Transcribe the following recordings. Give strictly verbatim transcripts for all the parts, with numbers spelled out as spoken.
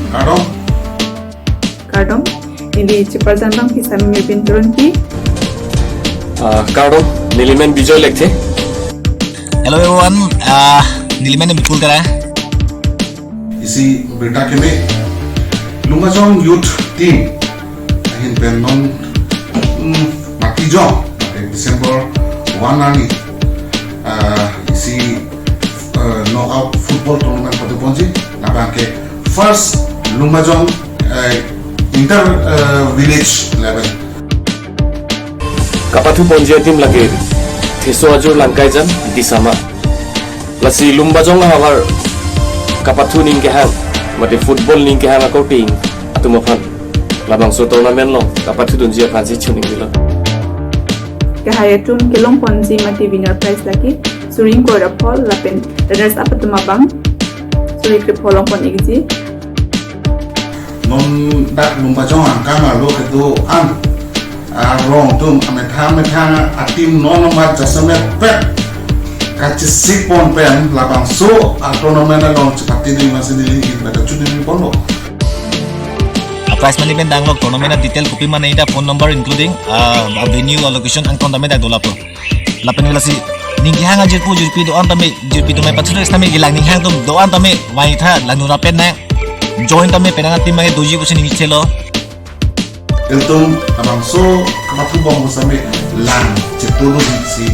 Kardom. Kardom. Neli cheparjan abang Phisami Mebin Teronpi. Ah, kardom. Neli men Bijoy Lekthe. Hello everyone. Ah, neli men Bipul Kara. Isi birta keme Lumbajong Youth Team ahin pen non, mm, mati jong, eh, December one arni, ah, isi, eh, knockout football tournament padu ponji, labang ke first Lumbajong, eh, inter, eh, village level. Kapathu ponji ateam lake Theso Ajur Langkaijan, Disama. Lasi Lumbajong ahavar kapathu ning kehang, mate football ning kehang akauting atum aphan labangso tournament along kapathu dunji aphansi choningri lo. Kehai atum kelong ponji mate winner prize lake suri ingkoi ra phongo lapen runners up atum abang suri krepho long pon-ikji. Non dak Lumbajong angkang arlo kedo-an arong atum amethang amethang ateam non amat jasemet pet kachesik pon pen labangso atournament along chepatedun masi neli ingin pada chuningri ponlo. A prize money pen danglok tournament a detail kopi mane ita phone number including, ah, a venue, a location angton tame dak dolapo. Lapen lasi ning kehang ajirpo jirpi do-an tame, jirpi tame pathu tame kelang ning hang atum do-an tame wai tha langdun rapet nang join tame penang ateam mane doji pusi neli chelo. Ilitum labangso kapathu bom same lang chetulu si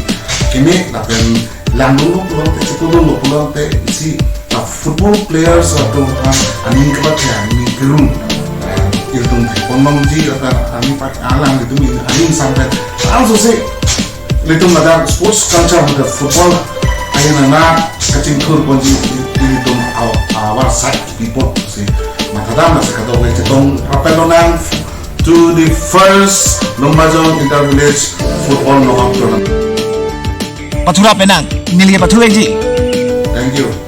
keme lapen langdunlo pulote chetululo pulote isi la football players atum aphan aning kapathe aning kerung, eh, ilitum thek ponlongji lapen aning pat alang ilitum aning sampai langsung si ilitum ada sports culture, ada football ahin ana kachingthur ponji ilitum aw-, ahavar side people si mathadam lasi kadokave chetong rapet lonang to the first Lumbajong Inter Village Football Knockout Tournament. Pathu ra penang, neli pathu-ikji. Thank you.